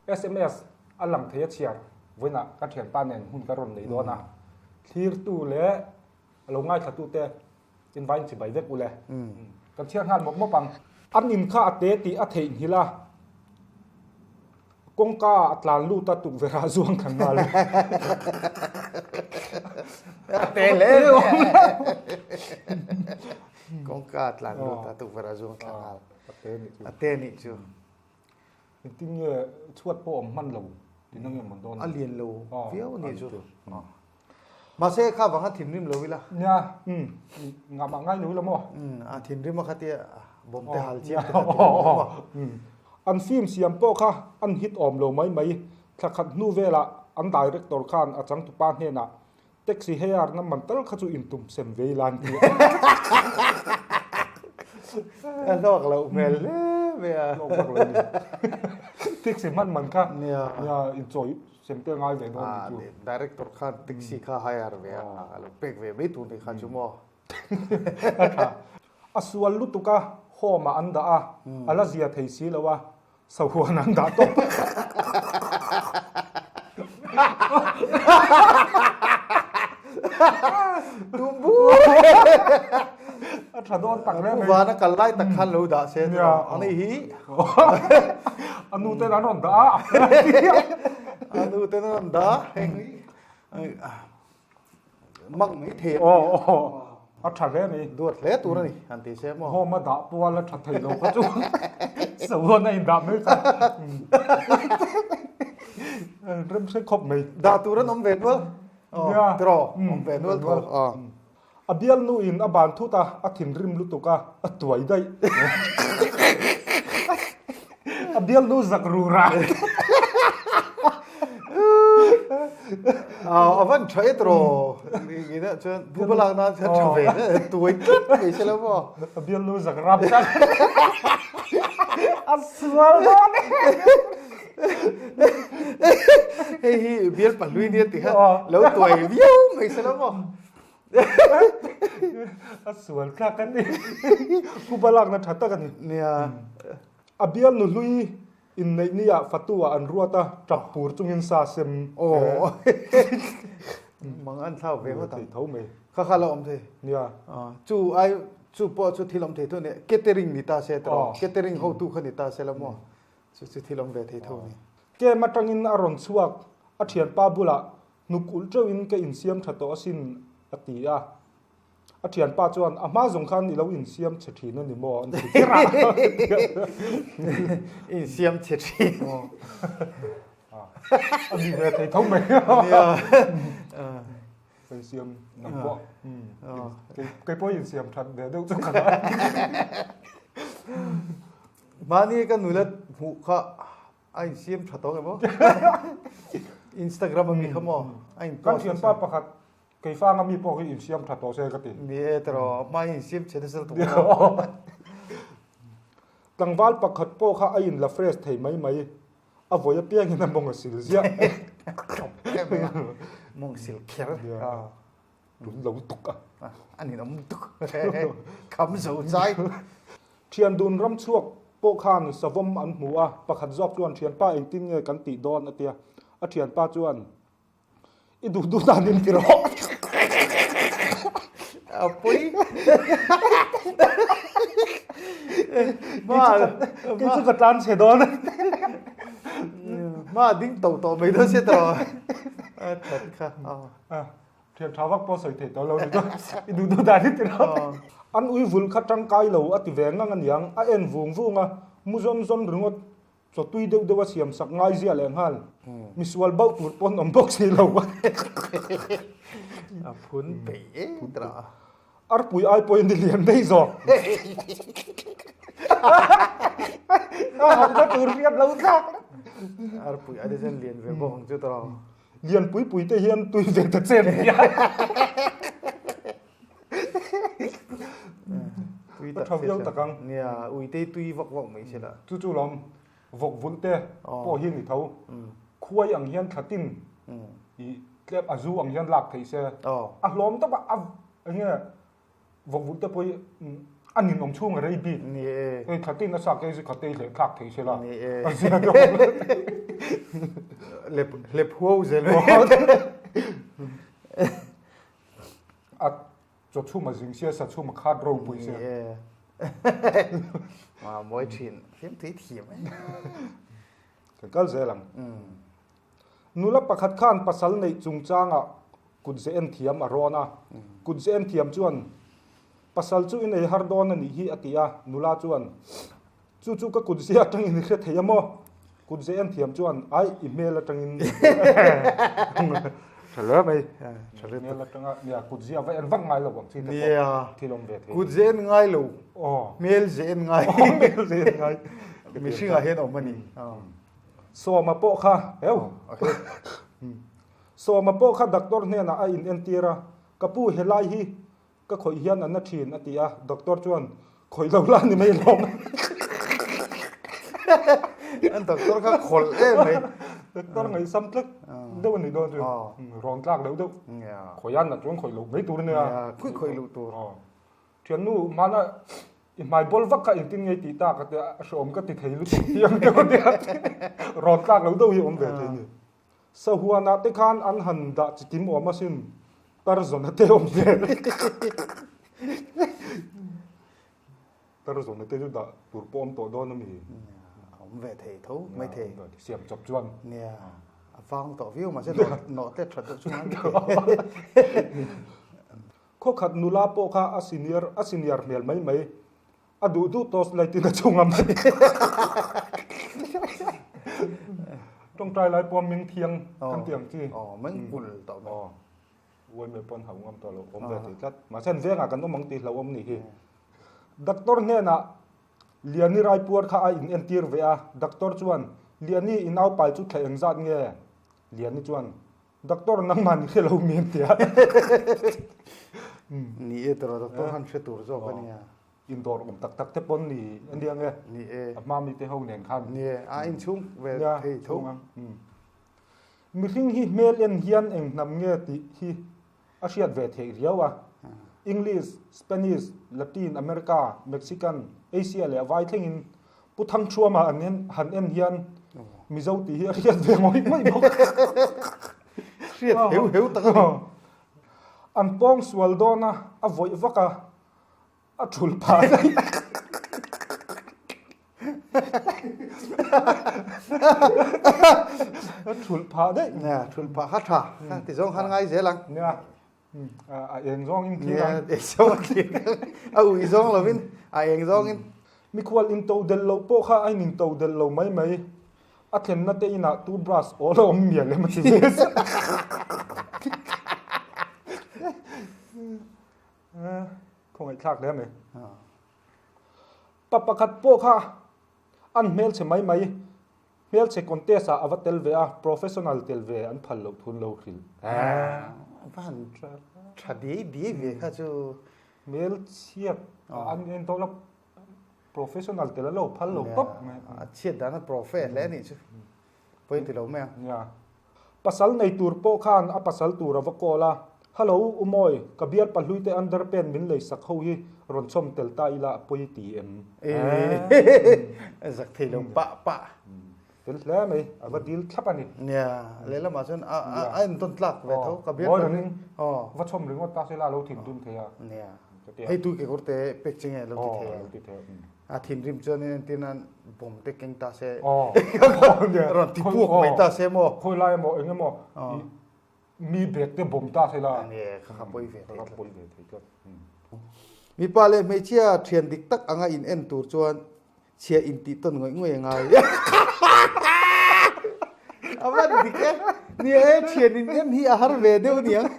Sms a lang thei a chhiar vawiinah ka thianpa nen hun ka rawn nei dawn a, thlirtu leh a lo ngaithlatute invain chibai vek ule. Kan chhiar nghal mawp mawp ang. An in kha a te tih a theihnghilh a, kawngka a tlan lut a tukverh ah zuang thla nghal. A te hle Kawngka a tlan lut a tukverh ah zuang thla nghal. A te nih chu. A te nih chu. Engtin nge chhuat pawh awm hman lo tih na nge mawn dawn? A lian lo viau a nih chu. Mahse kha vang a thinrim lo ila. Nia, umm, ngah mah ngai lo ila maw? Umm, a thinrim a kha tia bawm te hal chiam te kha ti lo maw? An film siam pawh kha an hit awm lo mai mai. Thla khat hnu velah an director khan a changtupa hnenah Taxi hire na man tal kha chu in tum sem vei lan ti a. A hlawk loh hmel hle mai a. Hlawk vak lo ni. Taxi hman man kha nia in chawi sem te ngai ve dawn ni chu. Director khan taxi kha hire ve a, a lo pek ve mai tur ni kha chu maw. A tha. A sual lutuk a, home ah an dah a, a la zia thei si lo a, Sahuan an dah tawp. Tumbu. A tha dawn tak hle mai. Vana kal lai tak khan lo dah se tawh. Ani hi. A nu ten an rawn dah a. A nu ten an rawn dah. Mak mai thei a. Aw aw a tha hle mai. Duat hle tur a ni han ti se maw. Home a dah pual a tha thei lo kha chu sahuan a indah mai kha. Rem hre khawp mai. Dah tur an awm ve nual. Nia. Tiraw awm ve nual tho. A bialnu in a ban thut a, a thinrim lutuk a, a tuai daih. A bialnu zak ru ra. A van tha e tiraw. Ina chuan bu balak nan chuan tha ve tuai tlat mai se lo maw. A bialnu zak rap tlat. A sual dawn e. Hei hi bial pahlui nia ti kha lo tuai viau mai se lo maw. A sual thlak a ni. Khupa lakna tha tak a ni. Nia. A bial nu hlui inneih ni ah fatu ah an ruat a, tap pur chungin sa sem. Aw. Mang an thlau ve ngawt ang. Thei tho mai. Kha kha la awm thei. Nia. Chu ai chu pawh chu thil awm thei tho ni. Catering ni ta se tawh. Catering hotu kha ni ta se la maw. Chu chu thil awm ve thei tho ni. Kem atangin a rawn chhuak a thianpa bulah Hnuk ulh teuhin ka insiam tha tawh asin, a ti a. A thianpa chuan, A hma zawng khan i lo insiam chhe thin a ni maw? an ti kher a. Insiam chhe thin. A ni ve thei tho mai. Ka insiam nang pawh. Kei pawh insiam that ve deuh chu ka ngai. Mahni ka nula hmuh kha A insiam tha tawk em aw? Instagram a mi kha maw? A in Kan thianpa pakhat Keifanga mi pawh hi insiam tha tawh se ka ti. Ni e tiraw, a hma hi insiam chhe nasa lutuk maw? Tlangval pakhat pawh kha a in la fresh thei mai mai, a vawi apiangin a mawng a sil ziah. Mawng sil kher. Tun lo tuk a. A ninawm lutuk. Kham zo zai. Thian dun ram chhuak pawh khan savawm an hmu a, pakhat zawk chuan thianpa engtin nge kan tih dawn a tia. A thianpa chuan, I duh duh dan in ti rawh. A pawi. Kei chu ka tlan chhe dawn. Hma ding to tawh mai dawn sia tawh. A that kha. Thian tha vak pawh sawi thei tawh lo ni chu i duh duh dan hi ti lo. An ui vul kha tangkai lo a ti ve ngang aniang, a en vung vung a, mu zawn zawn ringawt chaw tui deuh deuh a siam sak ngai zia leh nghal, misual bauh tur pawn awm bawk si lo. A phun peih em ta. Arpui ai pawhin ni lian daih zawk. A hauhna tur hriat lo thlak. Arpui ai te chuan lian ve bawk ang chu tawh. Lian pui pui te hian tui ve ta che nia. Tui tak tha viau tak ang. Nia, ui te tui vak vak mai se la. Chu chu lawm vawk vulh te pawh hi ni tho. Khuai ang hian thlatin i tlem a zu ang hian lak theih se. A hlawm tawp a, enge vawk vulh te pawh hi. A ninawm chhung a rei bik. Ni e. Hei thlatin a sa kei chu khatei hleh thlak thei se la. Ni e. A zia deuh ang. Lep hlep huau zel. A chaw chhum a zing sia sa chhum a khat ropui sia. Ni e. Ma mawi thin. Hlim tui thiam e. Kan kal zel ang. Nula pakhat khan pasal neih chungchangah kut ze en thiam a rawn a. Kut ze en thiam chuan, Pasal chu i nei har dawn a nih hi a ti a. Nula chuan, Chu chu ka kut zia atangin i hre thei a maw? Kut ze en thiam chuan, Ai, i hmel atangin tha hle mai. Hmel atanga nia kut zia va en vak ngai lo ang chi te pawh thil awm ve thei. Kut ze en ngai lo, hmel ze en ngai. Hmel ze en ngai. Mihringah hian awm a ni. Sawma pawh kha heu. Sawma pawh kha doctor hnenah a in entir a, ka pu helai hi ka khawih hian a na thin a ti a, doctor chuan khawih lo la ni mai lawm. An doctor kha khawlh em mai. Doctor ngaihsam tlat deuh a nih dawn chu. Rawn tlak deuh deuh. Khawih a nat chuan khawih loh mai tur a nia. Khawih khawih loh tur. Thiannu hmana i hmai bawl vak kha engtin nge tih tak a tia a hreawm ka ti thei lutuk tih ang deuh a nia rawn tlak lo deuh hi awm ve thei ni. Sahuanah te khan an han dah chikim awm asin Tarzana te awm zel. Tarzana te chu dah tur pawh awm tawh dawn a mi. Awm ve thei tho mai thei. Siam chawp chuan. Nia a vang tawh viau mahse nawh tlet that deuh chu ngai thei. Khawkhat nula pawh kha a senior a senior hmel mai mai. A duh duh toss light in a chhung a mai. Tawngtai lai pawh meng thiang kan ti ang chi. Aw meng kul tawh mai. Aw uaime pawn hauh ngam tawh lo awm ve thei tlat. Mahse an vengah kan awm ang tih hlauhawm nih hi. Doctor hnenah Liani Raipuar kha a in entir ve a. Doctor chuan Liani i naupai chu thla engzat nge? Liani chuan Doctor nangmah ni hre lo mi an ti a. Ni e tawrh doctor khan hre tur zawk a nia. Indawr awm tak tak te pawn ni a nia nge. Ni e. A hma mi te ho nen khan. Ni e, a inchhung ve thei tho. Mihring hi hmel en hian eng hnam nge tih hi a hriat ve theih riau a. English, Spanish, Latin America, Mexican, Asia leh vai thlengin Pu Thangthuama an en han en hian Mizo tih hi a hriat ve ngawih ngawih bawk. Hriat heu heu tak a ni. An pawng sual dawn a, a vawih vak a, a thul phah daih. A thul phah daih. Nia, thul phah kha tha. Ti zawng khan ngai zel ang. Nia. A eng zawngin thlir ang. Nia, eng zawng a thlir ang. A ui zawng lovin, a eng zawngin. Mikhual into del loh pawh kha a in into del lo mai mai. A thlenna te inah toothbrush awl a awm mial em a ti ve zel. Khawngaihthlak hle mai. Pa pakhat pawh kha an hmelchhe mai mai. Hmelchhe contest ah a va tel ve a, professional tel ve an phal loh thun lo hrilh. A va han tha diai diai ve kha chu. Hmelchhiat an en tawh lo, professional tel a lo phal lo tawp mai. A chhiat dan a profe hle a nih chu. Pawi ti lo mai ang. Nia. Pasal nei tur pawh khan a pasal tur a va call a, Hello, U Mawi, ka bial pahlui te underpant min lei sak ho hi rawn chhawm tel ta ila a pawi ti em? A zak thei lo pah pah. Fel hle mai, a va dil thlap a ni. Nia, lehlamah chuan a entawn tlak ve tho, ka bial pahlui. Va chhawm ringawt ta sela a lo thinrim thei a. Nia, hei tu kekawr te pek che nge a lo ti thei a. Lo ti thei a. A thinrim chuan in entir nan bomb te keng ta se rawn ti puak mai ta se maw. Khawi lai emaw eng emaw mi bag te bomb ta se la. Nge kha kha pawi ve thei tlat. Pawi ve thei tlat. Mipa leh hmeichhia thian dik tak anga in en tur chuan chhia in tih tawn ngawih ngawih a ngai. A van dik e. Nia e thian in en hi a har ve deuh aniang.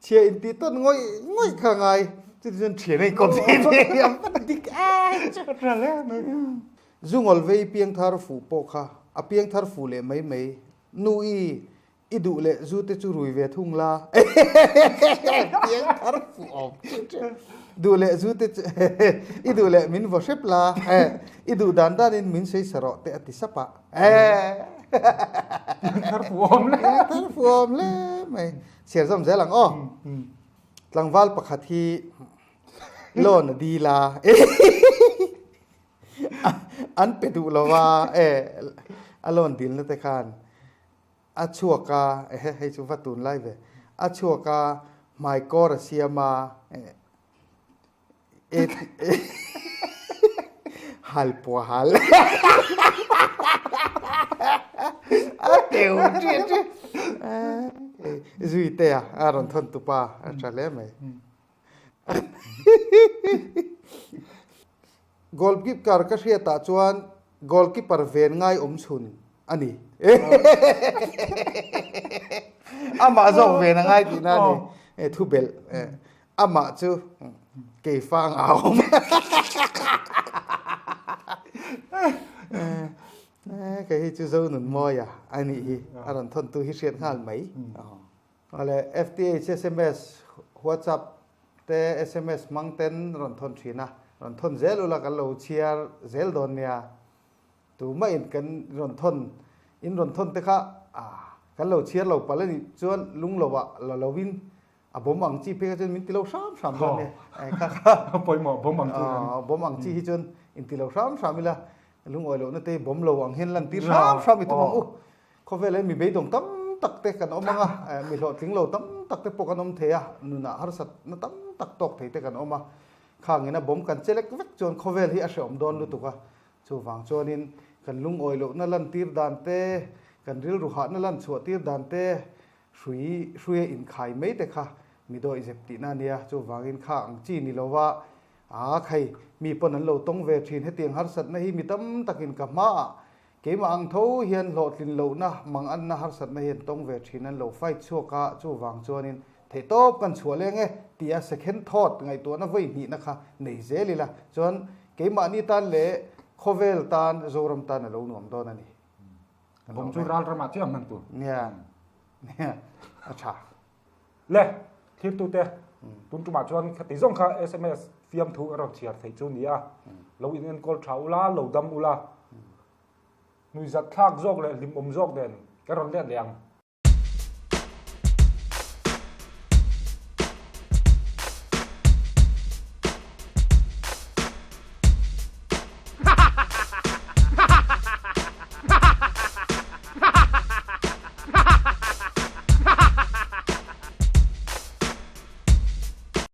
Chhia in tih tawn ngawih ngawih kha ngai. Chuti chuan thian a inkawm thei ve a van dik ai chu. Tha hle mai. Zungawl vei piangthar fuh pawh kha a piangthar fuh leh mai mai. Nu i, i duh leh zu te chu rui ve thung la. Piangthar fuh awm chu chu. Duh leh zu te chu i duh leh min vaw hrep la. I duh dan danin min sawi sa rawh te a ti sap a. Piangthar fuh awm hle. Piangthar fuh awm hle mai. Chhiar zawm zel ang aw. Tlangval pakhat hi. Loan a dil a. An pe duh lo a e a loan dilna te khan a chhuak a ehe hei chu va tun lai ve a chhuak a hmaikawr a siam a e hal pawh a hal a teu ṭi ṭi zui te a a rawn thawn tupa a ṭha hle mai. Goalkeeper ka hriatah chuan goalkeeper ven ngai awm chhun a ni. Amah zawk ven a ngai tihna a ni. Thu belh amah chu keifa anga a awm. Kei hi chu Zonunmawia a nih hi a rawn thawntu hi hriat nghal mai. Awle FTH sms WhatsApp te sms hmang ten rawn thawn thin a, rawn thawn zel ula kan lo chhiar zel dawn nia. Tumah in kan rawn thawn in rawn thawn te kha kan lo chhiar lo palh a nih chuan lung lo ah la lo in a bawm ang chi phei kha chuan min ti lo hram hram dawn nia. Kha kha pawimawh bawm ang chi bawm ang chi hi chuan in ti lo hram hram ila lungawi lohna te bawm lo ang hian lan tir hram hram i tum ang u. Khawvel hi mi beidawng tam tak te kan awm ang a, mi hlawhtling lo tam tak te pawh kan awm thei a, nunah harsatna tam tak tawk thei te kan awm a. Khangin a bawm kan che lek vek chuan khawvel hi a hrehawm dawn lutuk a. Chuvang chuanin kan lungawi lohna lantir dan te, kan rilru hahna lan chhuah tir dan te, hrui hruia inkhai mai te kha mi dawih zep tihna a nia. Chuvangin kha ang chi ni lova, aa khai mi pawn an lo tawng ve thin hetiang harsatna hi mi tam takin ka hmaah Keimah ang tho hian hlawhtlin lohna, manganna, harsatna hi an tawng ve thin, an lo fight chhuak a, chuvang chuanin theihtawp kan chhuah leng e tia second thought ngaihtuahna vawi hnihna kha nei zel ila chuan keimahni tan leh khawvel tan Zoram tan a lo nuam dawn a ni. Bawm chu ral ramah chiah hman tur. Nia, nia, a tha. Le, thirtute, tun tumah chuan khati zawng kha sms fiamthu a rawn chhiar theih chu ni a, lo in enkawl tha ula, lo dam ula, hnuizat thlak zawk leh hlimawm zawk nen ka rawn let leh ang.